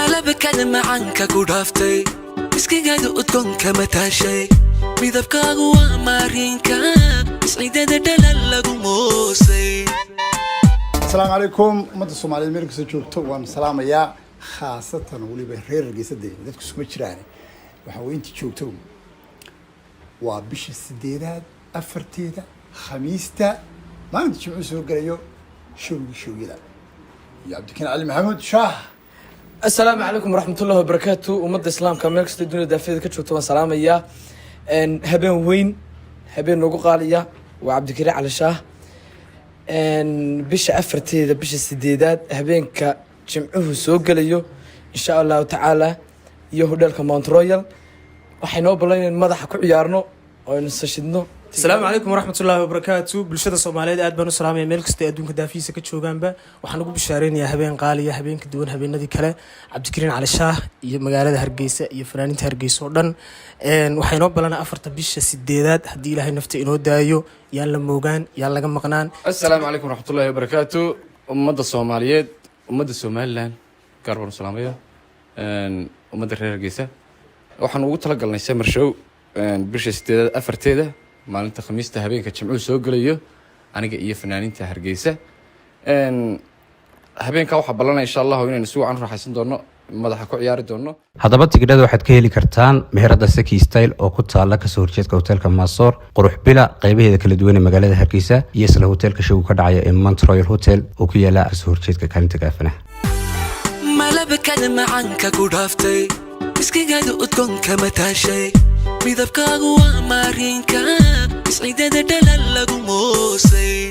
Malabkada macaanka ku dhaaftay, miskigaada udgoonka mataashay, midabkaagu waa maariinka isciidada dhalal lagu moosay. Asalaamu calaykum, ummadda Soomaaliyeed meel kastoo joogto waan salaamayaa, khaasatan weliba reer Hargeysa. Dee dadku iskuma jiraan, waxaa wey intii joogto. Waa bisha sideedaad 4-teeda, Khamiista, maalinta Jimcuu soo gelayo, showgii showyada iyo Cabdikariin Cali Maxamuud Shaah. Asalaamu calaykum waraxmatullahi wabarakaatu. Ummadda Islaamka meel kastoo dunida daafeeda ka joogto waan salaamayaa. Habeen weyn, habeen noogu qaaliya, waa Cabdikariin Cali Shaah. Bisha 4-teeda, bisha sideedaad, habeenka Jimcuhu soo gelayo, insha Allahu tacaala, iyo hodheelka Mount Royal waxay noo ballan inayn madaxa ku ciyaarno oo aynu sashidno. Asalaamu calaykum waraxmatullaahi wabarakaatu. Bulshada Soomaaliyeed aad baan u salaamaya meel kastay adduunka daafihiisa ka joogaanba. Waxaan ugu bishaareynayaa habeen qaaliya, habeen ka duwan habeenadii kale, Cabdikariin Cali Shaah iyo magaalada Hargeysa iyo fanaaniinta Hargeysa oo dhan. Waxaa inoo balana 4-ta bisha sideedaad, haddii Ilaahay nafta inoo daayo. Yaan la moogaan, yaan laga maqnaan. Asalaamu calaykum waraxmatullahi wabarakaatu. Ummadda Soomaaliyeed, ummadda Somaliland gaar baan u salaamaya, ummadda reer Hargeysa. Waxaan ugu talagalnay summer show bisha sideedaad 4-teeda, maalinta Khamiista, habeenka Jimcuhu soo gelayo, aniga iyo fanaaniinta Hargeysa. Habeenkaa waxaa ballanaya, insha Allahu, inaynu si wacan u raaxaysan doono, madaxa ku ciyaari doono. Haddaba tigidhada waxaad ka heli kartaan meherada Saki Style oo ku taala kasoo horjeedka hotelka Masoor, Qurux Bila, qeybaheeda kala duwan ee magaalada Hargeysa, iyo isla hotelka showgu ka dhacaya ee Mount Royal Hotel oo ku yaala kasoo horjeedka kaalinta gaafanaha. Malabkada macaanka ku dhaaftay, miskigaada udgoonka mataashay, midabkaagu waa maariinka isciidada dhalal lagu moosay.